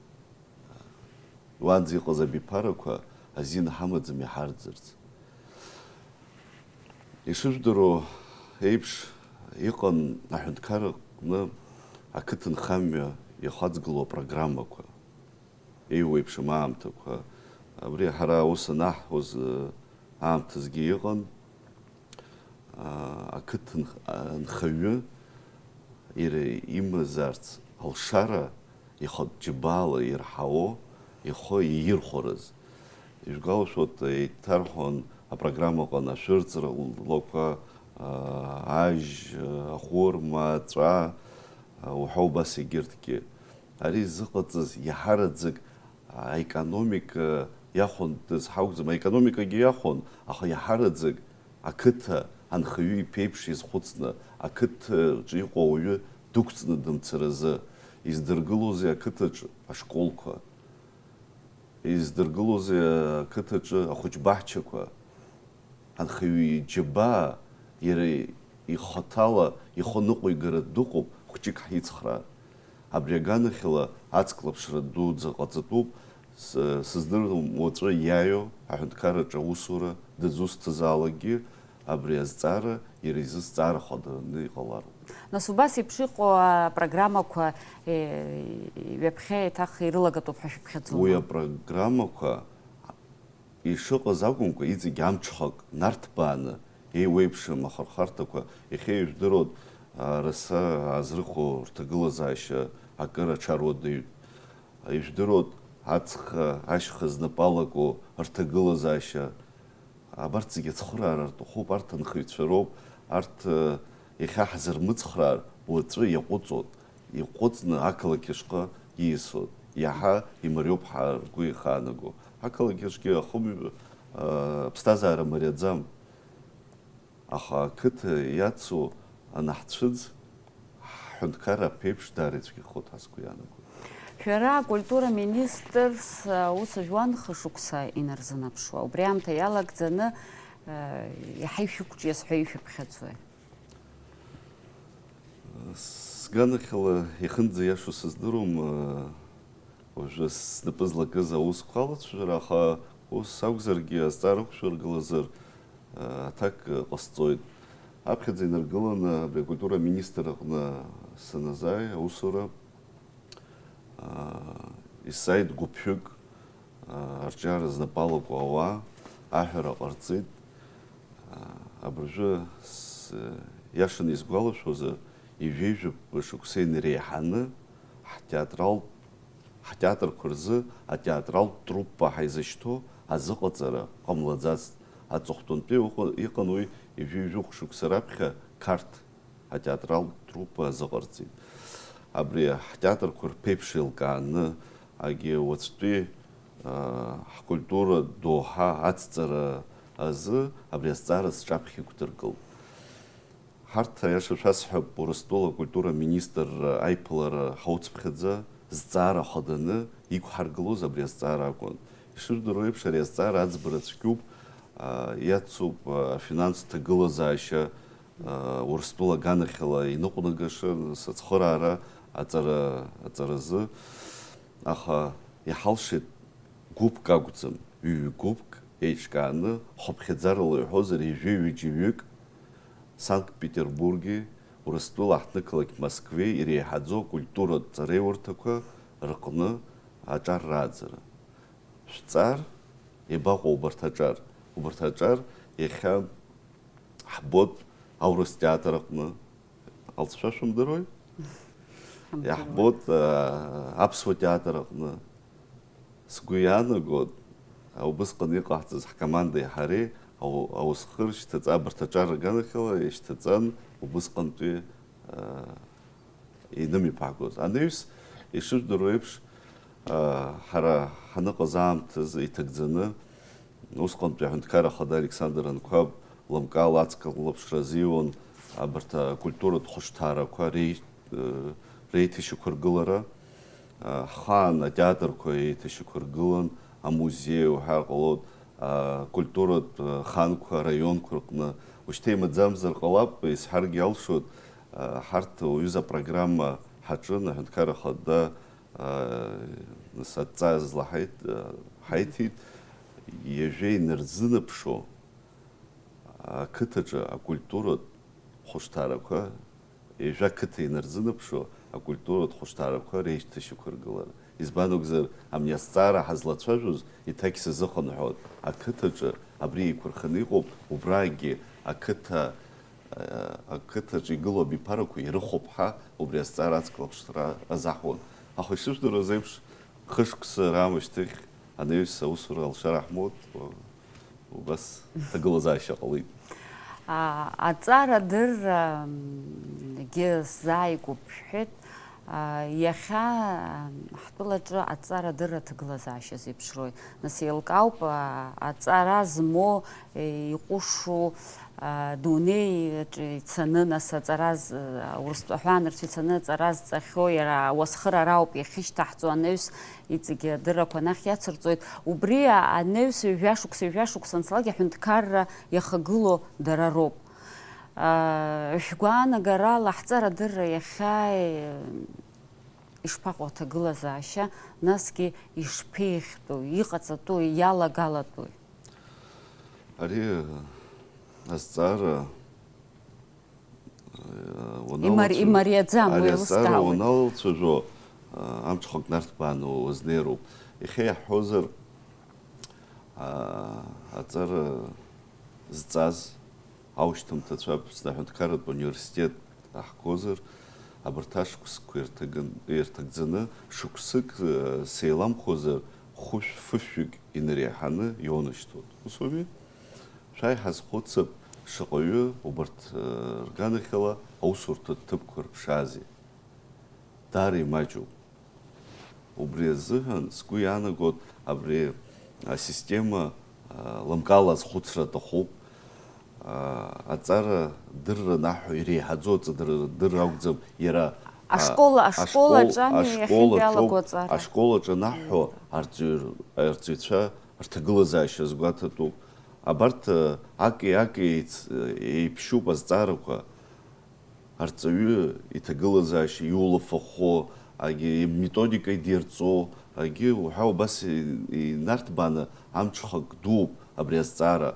уаанӡа иҟаз абиԥарақәа азин ҳамаӡам иҳарӡырц. Ишыжәдыруа еиԥш, иҟан аҳәынҭқарраҟны ақыҭанхамҩа иахаҵгылоу апрограммақәа, еиуеиԥшым аамҭақәа. Абри ҳара аус анаҳуаз, э, аамҭазгьы иҟан, аа, ақыҭанх-, анхаҩы иара имазарц алшара ихатә џьабаала ирҳауо ихы иаирхәарыз. Ижәгәалашәоит, еиҭарҳәон апрограммаҟны ашәырҵра лақәа, аа, ажь, ахәырма, аҵәа, уҳәа убас егьырҭгьы. Ари зыҟаҵаз иаҳараӡак аекономика иахәон, дызҳаугӡам, аекономикагьы иахәон, аха иаҳараӡак ақыҭа анхаҩы иԥеиԥш изхәыцны, ақыҭаҿы иҟоу ауаҩы дықәҵны дымцаразы, издыргылозеи ақыҭаҿ ашколқәа? Издыргылозеи ақыҭаҿы ахәыҷбаҳчақәа? Анхаҩы иџьабаа иара ихаҭала ихы ныҟәигара дыҟоуп, хәҷык ҳицхраар. Абри аганахьала ацклаԥшра дуӡӡа ҟаҵатәуп, с-, сыздыруам уаҵәы иааио аҳәынҭқарраҿы аусура дызусҭазаалакгьы, абри азҵаара иара изы зҵаара хаданы иҟалароуп. Нас убас еиԥш иҟоу апрограммақәа, е, ҩаԥхьа еиҭах ирылагатәуп ҳәа шәыԥхьаӡома? Уи апрограммақәа ишыҟаз акәымкәа, иҵегь амҽхак нарҭбааны еиуеиԥшым ахырхарҭақәа, иахьа ижәдыруеит, араса аазрыхәо рҭагылазаашьа акыр аҽаруадаҩуп. Ижәдыруеит, аҵх ашьха знапы алаку рҭагылазаашьа. Абарҭ зегьы ацхыраара рҭахуп, арҭ анхаҩцәа роуп, арҭ, э, иахьа ҳзырмыцхраар, уаҵәы иаҟәыҵуеит, иҟәыҵны ақалақь ашҟа ииасуеит, иаҳа имариоуп ҳәа ргәы ихаанаго. Ақалақь аҿгьы ахымҩ-, э, аԥсҭазаара мариаӡам, аха ақыҭа иацу анаҳцәыӡ, ҳҳәынҭқарра аԥеиԥш даара ицәгьахоит ҳәа сгәы иаанагоит. Шәара акультура министрс аус жәуан хышықәса инарзынаԥшуа, убри аамҭа иалагӡаны, э, иаҳа ишәықәҿиаз ҳәа ишәыԥхьаӡои? Сганахьала ихынӡаиашоу сыздыруам, э, Уажәы снапы злакыз аусқәа алацәажәара, аха ус акәзаргьы азҵаара ықәшәыргылазар, аҭак ҟасҵоит. Аԥхьаӡа инаргыланы абри акультура аминистр аҟны саназааи аусура, исзааит гәыԥҩык, арҿиара знапы алаку ауаа аҳәара ҟарҵеит. Абыржәы, иашаны исгәалашәозар, ҩажәи жәаба шықәса инареиҳаны ҳтеатралтә, ҳтеатрқәа рзы атеатралтә труппа ҳаизышьҭоу азыҟаҵара ҟамлаӡацт. Аҵыхәтәантәи уҟа-, иҟан уи ҩажәи жәохә шықәса раԥхьа Қарҭ атеатралтә труппа азыҟарҵеит. Абри ҳтеатрқәа рԥеиԥш еилкааны, агьи уаҵәтәи, аа, ҳкультура доуҳа ацҵара азы абри азҵаара сҿаԥхьа иқәдыргылт. Ҳарҭ, аиаша шәасҳәап, Урыстәыла акультура аминистрра аиԥылара ҳауцԥхьаӡа зҵаара хаданы иқәҳаргылоз абри азҵаара акәын. Ишыжәдыруа еиԥш, ари азҵаара аӡбара цәгьоуп, аа, иацуп, аа, афинанстә ҭагылазаашьа, Урыстәыла аганахьала иныҟәнагаша, нас, ацхыраара аҵара, аҵаразы, аха иҳалшеит гәыԥк акәӡам, ҩ-гәыԥк еиҿкааны, хыԥхьаӡарала иҳәозар, ҩажәи ҩыџьа ҩык Санкт-Петербурги, Урыстәыла аҳҭнықалақь Москвеи иреиҳаӡоу акультуратә ҵареиурҭақәа рҟны аҿар рааӡара. Шәҵар, иабаҟоу убарҭ аҿар? Убарҭ аҿар иахьа ҳбоит аурыс театр аҟны, алҵшәа шәымдыруеи? Ҳамдыруеи. Иаҳбоит, а, аԥсуа театр аҟны. Сгәы иаанагоит, а, убысҟан иҟаҳҵаз ҳкомандеи ҳареи ау-, аусхыр шьҭаҵа-, абарҭ аҿар рганахьала ишьҭаҵан убысҟантәи, а, инымҩаԥаагоз. Анаҩс, ишыжәдыруа еиԥш, а, ҳара ҳаныҟаз аамҭазы иҭагӡаны, усҟантәи аҳәынҭқарра ахада Александр Анқәаб лымкаала аҵкылаԥшра азиуан абарҭ акультуратә хәышҭаарақәа реи-, э, реиҭашьақәыргылара. А, ҳхаан атеатрқәа еиҭашьақәыргылан, амузеи уҳәар ҟалоит, акультуратә, э, ханқәа араионқәа рҟны. Ушьҭа имаӡамзар ҟалап, исҳәаргьы алшоит, а, ҳарҭ уаҩыза апрограмма ҳаҿын, аҳәынҭқарра ахада, а, нас адҵа злаҳаит-, а, ҳаиҭеит, ҩажәа инарзынаԥшуа ақыҭаҿы акультуратә хәышҭаарақәа, ҩажәа қыҭа инарзынаԥшуа акультуратә хәышҭаарақәа реишьҭашьақәыргылара. Избан акәзар, абни азҵаара ҳазлацәажәоз иҭакь сазыхынҳәуан, ақыҭаҿы абри еиқәырханы иҟоуп, убраагьы ақыҭа, ақыҭаҿы игылоу абиԥарақәа ирыхәоуп ҳәа убри азҵаара аҵкылаԥшра азаҳуан. Аха ишыжәдыруаз еиԥш, хышықәса раамышьҭахь анаҩс аусура алшара ҳмоут, убас ҭагылазаашьа ҟалеит. А, аҵара дыррагьы сзааигәоуп шәҳәеит. А, иахьа, а, ҳтәылаҿы аҵара дырра аҭагылазаашьа зеиԥшрои? Нас еилкаауп, а, аҵара змоу, е, иҟәышу, а, дунеи аҿы ицаны, нас аҵара з-, а, Урыстәа аҳәаанырцә ицаны аҵара зҵахьоу иара ауасхыр ара ауп иахьышьҭаҳҵо, анаҩс иҵегьы адыррақәа анахь иацырҵоит. Убри а-, анаҩс ҩажәа шықәса, ҩажәа шықәса анцалак аҳәынҭқарра иахагылоу дара роуп. А, шәгәаанагарала ҳҵара дырра иахьа, е, ишԥаҟоу аҭагылазаашьа, насгьы ишԥеиӷьтәу, иҟаҵатәу, иалагалатәуи? Ари азҵаара, э, уанала-, Имари-, имариаӡам, ари уеилыскаауеит. Азҵаара уаналацәажәо, э, амҽхак нарҭбааны уазнеироуп. Иахьа иаҳҳәозар, а, аҵара зҵаз аушьҭымҭацәа Аԥсны аҳәынҭқарратә университет аҳгозар, абарҭ ашықәсқәа ирҭаган-, ирҭагӡаны шықәсык, э, сеиламхәазар, хәышә-фышәҩык инареиҳаны иоунашьҭуан. Ус ауми? Шәааи ҳазхәыцып, шаҟаҩы убарҭ, э, рганахьала аусурҭа ҭыԥқәа рыԥшаазеи? Даара имаҷуп. Убри азыҳәан сгәы иаанагоит, абри асистема, а, лымкаала азхәыцра аҭахуп. А, аҵара дырра анаҳҳәо, иреиҳаӡоу аҵадырра дырра акәӡам, иара, а, Ашкол, ашкол ашкол, аҿы ами ашкол иахьынтәи аҿоуп, алаго аҵара. Ашкол аҿы анаҳҳәо, М. арҵаҩ-, арҵаҩцәа рҭагылазаашьа азгәаҭатәуп. Абарҭ, а, аки-аки еиц-, еиԥшьуп азҵаарақәа. Арҵаҩы иҭагылазаашьа, иулафахәы, Агьи иметодика идирҵо, агьи уҳәа убас и-, инарҭбааны амҽхак дууп абри азҵаара.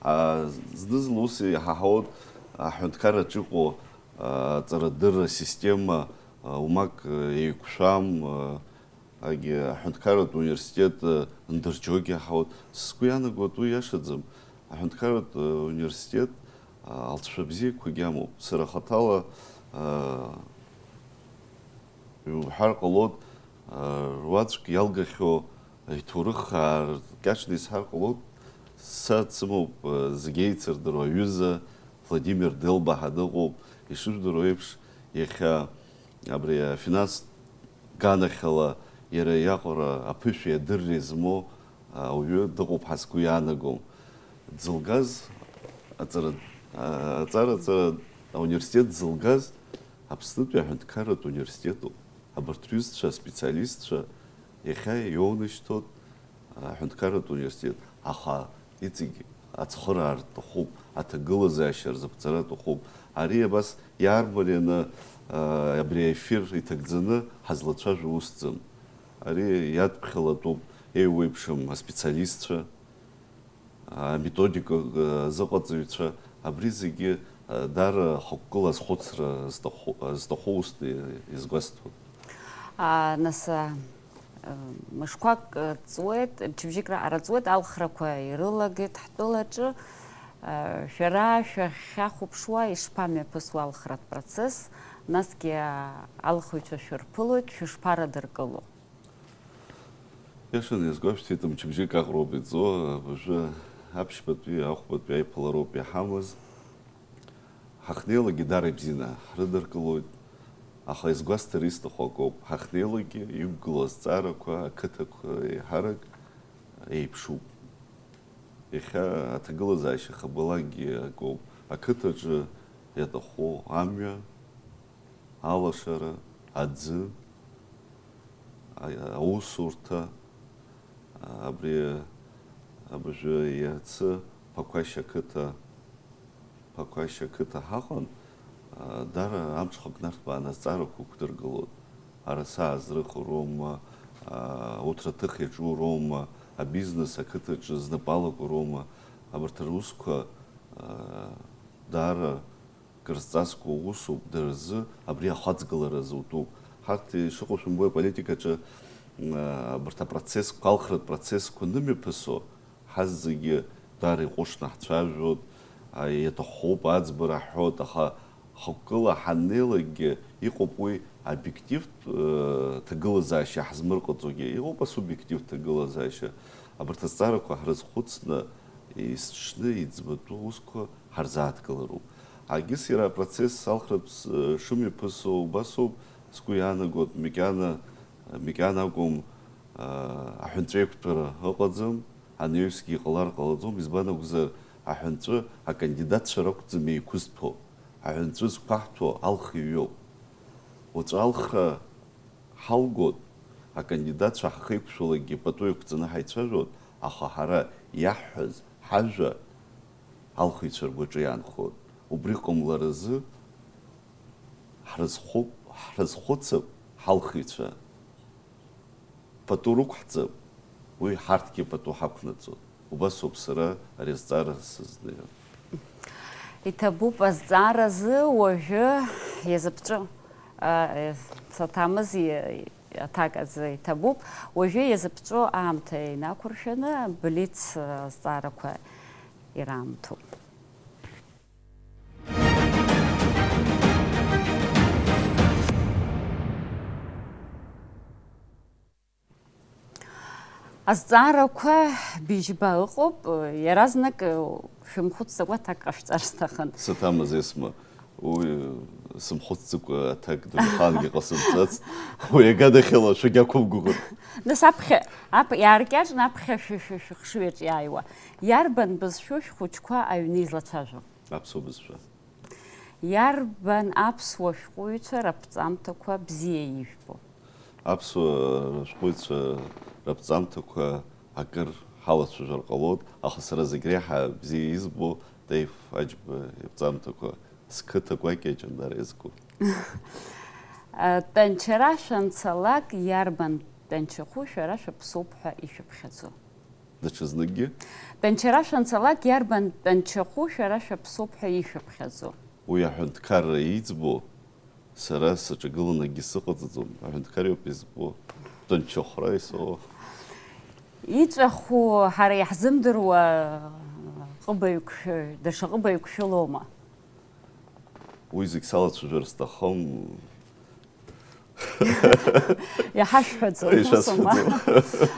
А, зны-зынла ус иҳаҳауеит аҳәынҭқарраҿы иҟоу, а, аҵарадырра система, а, умак, а, еиқәшәам, а, агьи аҳәынҭқарратә университет, а, ндырџьогьы иаҳауеит. Сгәы иаанагоит, уи иашаӡам. Аҳәынҭқарратә, а, университет, а, алҵшәа бзиақәагьы амоуп. Сара хаҭала, а, Иуҳәар ҟалоит, а, руаӡәк иалгахьоу иҭоурых ааркьаҿны исҳәар ҟалоит, са дсымоуп, а, зегьы еицырдыруа аҩыза Владимир Делба ҳа дыҟоуп. Ишыжәдыруа еиԥш, иахьа абри афинанстә ганахьала иара иаҟара аԥышәеи адырреи змоу ауаҩы дыҟоуп ҳәа сгәы иаанагом. Дзылгаз аҵара, а, аҵара, аҵара, ауниверситет дзылгаз Аԥснытәи аҳәынҭқарратә университетуп. Абарҭ рҩызцәа, аспециалистцәа иахьа иоунашьҭуеит аҳәынҭқарратә университет. Аха иҵегь ацхыраара рҭахуп, аҭагылазаашьа рзыԥҵара аҭахуп. Ари абас иаармарианы, а, абри аефир иҭагӡаны ҳазлацәажәо усӡам. Ари иадԥхьалатәуп, еиуеиԥшым аспециалистцәа, аметодика азыҟаҵаҩцәа, абри зегьы, а, даара хықәкыла азхәыцра зҭаху, зҭаху усны изгәасҭоит. А, нас, а, мышқәак, а, ҵуеит, мчыбжьык раҟара ҵуеит, алхрақәа ирылагеит ҳтәылаҿы. А, шәара шәахьахәаԥшуа ишԥамҩаԥысуа алхратә процесс, насгьы, а, алхыҩцәа шәырԥылоит, шәышԥарадыркыло? Иашаны иазгәашәҭеит, мчыбжьык аҟароуп иҵо, абыржәы аԥшьбатәи ахәбатәи аиԥылароуп иҳамаз. Ҳахьнеилакгьы даара ибзианы ҳрыдыркылоит, аха изгәасҭар исҭаху акоуп, ҳахьнеилакгьы иқәгылоу азҵаарақәа ақыҭақәа еиҳарак еиԥшуп. Иахьа аҭагылазаашьа хабалакгьы акоуп, ақыҭаҿы иаҭаху амҩа, алашара, аӡы, а-, аусурҭа, абри абыржәы иацы Ԥақәашь ақыҭа, Ԥақәашь ақыҭа ҳаҟан, а, дара амҽхак нарҭбааны азҵаарақәа ықәдыргылон. Араса аазрыху роума, а, урҭ рҭыхи аҿу роума, абизнес ақыҭаҿы знапы алаку роума, абарҭ русқәа, а, даара кыр зҵазкуа усуп, дара рзы абри ахаҵгылара зутәуп. Ҳарҭ ишыҟоу шәымбои, аполитикаҿы, м, абарҭ апроцессқәа, алхратә процессқәа нымҩаԥысуа, ҳазегьы даара иҟәышны ҳцәажәоит, а, иаҭаххоуп аӡбара ҳҳәоит, аха хықәкыла ҳаннеилакгьы иҟоуп уи обиективтә, э, ҭагылазаашьа ҳзмырҟаҵогьы, иҟоуп асубиективтә ҭагылазаашьа. Абарҭ азҵаарақәа ҳрызхәыцны, есыҽны иӡбатәу аусқәа ҳарзааҭгылароуп. Агьыс иара апроцесс алхратә с-, шымҩаԥысуа убасоуп, сгәы иаанагоит, макьана, макьана акәым, а, аҳәынҵәеиқәтәара ыҟаӡам, анаҩсгьы иҟалар ҟалаӡом, избан акәзар, аҳәынҵәы акандидатцәа ракәӡам еиқәызҭәо, аҳәынҵәы зқәаҳҭәо алхыҩ иоуп. Уаҵәы алхра ҳалгоит, акандидатцәа ҳахеиқәшәалакгьы пату еиқәҵаны ҳаицәажәоит, аха ҳара иаҳҳәаз ҳажәа алхыҩцәа ргәаҿы иаанхоит. Убри ҟамларазы ҳрызхәыцп, ҳрызхәыцып ҳалхыҩцәа. Пату рықәҳҵап, уи ҳарҭгьы пату ҳақәнаҵоит. Убасоуп сара ари азҵаара сызнеиуа. Иҭабуп азҵааразы уажәы иазыԥҵәо, а, саҭамыз и-, аҭак азы иҭабуп. Уажәы иазыԥҵәо аамҭа инақәыршәаны блиц азҵаарақәа ираамҭоуп. Азҵаарақәа быжьба ыҟоуп, иаразнак шәымхәыцӡакәа аҭак ҟашәҵар сҭахын. Саҭамыз, Есма, уи сымхәыцӡакәа аҭак дынхангьы ҟасымҵацт, уи аганахьала шәагьақәымгәыӷын. Нас аԥхьа, ап-, иааркьаҿны аԥхьа шәы-, шәы-, шәыхшыҩ аҿы иааиуа, иарбан бызшәоу шәхәыҷқәа аҩны излацәажәо? Аԥсуа бызшәа. Иарбан аԥсуа шәҟәыҩҩцәа раԥҵамҭақәа бзиа ижәбо? Аԥсуа шәҟәыҩҩцәа раԥҵамҭақәа акыр ҳалацәажәар ҟалоит, аха сара зегь реиҳа бзиа избо Таиф Аџьба иԥҵамҭақәа, сқыҭа гәакьа Ҷандар иазку. Тәанчара шәанцалак, иарбан тәанчахәы шәара шәаԥсоуп ҳәа ишәыԥхьаӡо? Даҽазныкгьы. Тәанчара шәанцалак, иарбан тәанчахәы шәара шәаԥсоуп ҳәа ишәыԥхьаӡо? Уи аҳәынҭқарра иӡбо, сара саҿагыланы акгьы сыҟаҵаӡом, аҳәынҭқар иоуп избо, тәанчахәра исоуа. Иҵәаху ҳара иаҳзымдыруа ҟыбаҩқәшәы-, даҽа ҟыбаҩқәшәылоума? Уи зегь салацәажәар сҭахым. Иҳашәҳәаӡом, усума? Ишәасҳәаӡом.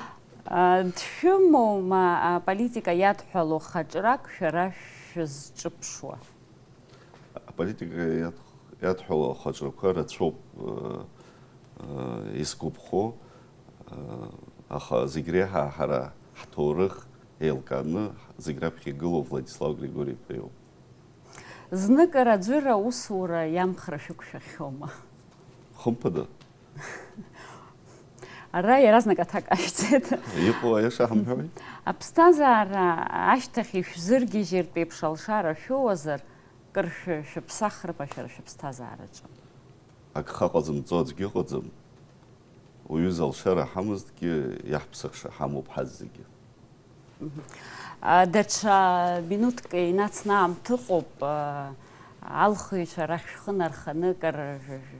А, дшәымоума аполитика иадҳәало хаҿрак шәара шәызҿыԥшуа? Аполитика иад-, иадҳәало ахаҿрақәа рацәоуп, э, э, исгәаԥхо, э, аха зегь реиҳа ҳара ҳҭоурых еилкааны зегь раԥхьа игылоу Владислав Григори-иԥа иоуп. Зныкыр аӡәыр аусура иамхра шәықәшәахьоума? Хымԥада. Ара иаразнак аҭак ашәҵеит. Иҟоу аиаша ҳамҳәои? Аԥсҭазаара ашьҭахь ишәзыргьежьыртә еиԥш алшара шәоуазар, кыр шәы-, шәыԥсахрыма шәара шәыԥсҭазаараҿы? Агха ҟаҵамҵо аӡәгьы ыҟаӡам. Уҩыза алшара ҳамазҭгьы, иаҳԥсахша ҳамоуп ҳазегьы. Мгм. А, даҽа минуҭк инацны аамҭа ыҟоуп, а, алхыҩцәа рахь шәхы нарханы кыр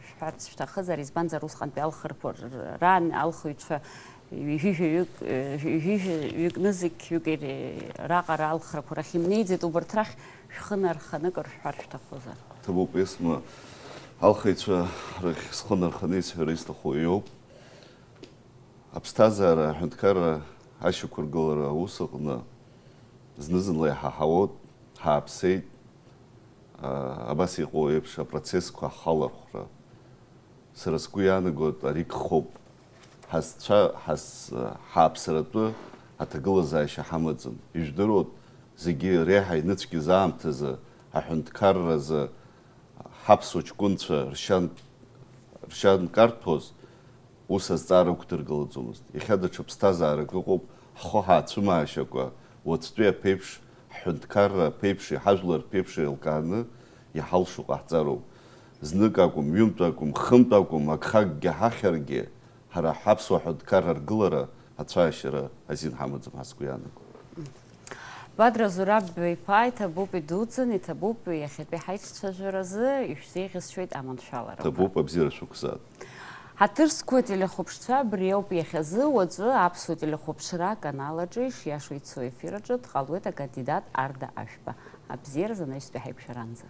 шәҳәарц шәҭахызар, избанзар усҟантәи алхырқәа р-, раан алхыҩцәа ҩажәижәаҩык, э, ҩажәижәаҩык нызқьҩык ир-, раҟара алхрақәа рахь имнеиӡеит, убарҭ рахь шәхы нарханы кыр шәҳәар шәҭахызар? Ҭабуп, Есма, алхыҩцәа рахь схы нарханы исҳәара исҭаху иоуп. Аԥсҭазаара аҳәынҭқарра ашьақәыргылара аус аҟны зны-зынла иҳаҳауеит, ҳааԥсеит, а, абас иҟоу еиԥш апроцессқәа ҳхалархәра. Сара сгәы иаанагоит, ари гхоуп. Ҳазцәа-, ҳаз-, ҳааԥсаратәы аҭагылазаашьа ҳамаӡам. Ижәдыруеит, зегьы реиҳа иныцәгьаз аамҭазы аҳәынҭқарразы ҳаԥсуа ҷкәынцәа ршьан-, ршьа нкарҭәоз, ус азҵаара ықәдыргылаӡомызт. Иахьа даҽа ԥсҭазаарак ыҟоуп, ҳхы ҳацәымаашьакәа, уаҵәтәи аԥеиԥш, ҳҳәынҭқарра аԥеиԥши ҳажәлар рԥеиԥши еилкааны иҳалшо ҟаҳҵароуп. Знык акәым, ҩынтә акәым, хынтә акәым, агхакгьы ҳахьаргьы, ҳара ҳаԥсуа ҳәынҭқарра аргылара ацәаашьара азин ҳамаӡам ҳәа сгәы иаанагоит. Бадра Зураб-иԥа, иҭабуп идуӡӡан, иҭабуп иахьатәи ҳаиҿцәажәаразы, ишәзеиӷьасшьоит аманшәаларақәа. Ҭабуп, абзиара шәықәзаап. Ҳаҭыр зқәу ателехәаԥшцәа, абри ауп иахьазы, уаҵәы аԥсуа телехәаԥшра аканал аҿы ишиашоу ицо ефир аҿы дҟалоит акандидат Арда Ашәба. Абзиаразы анаҩстәи ҳаиқәшәаранӡа.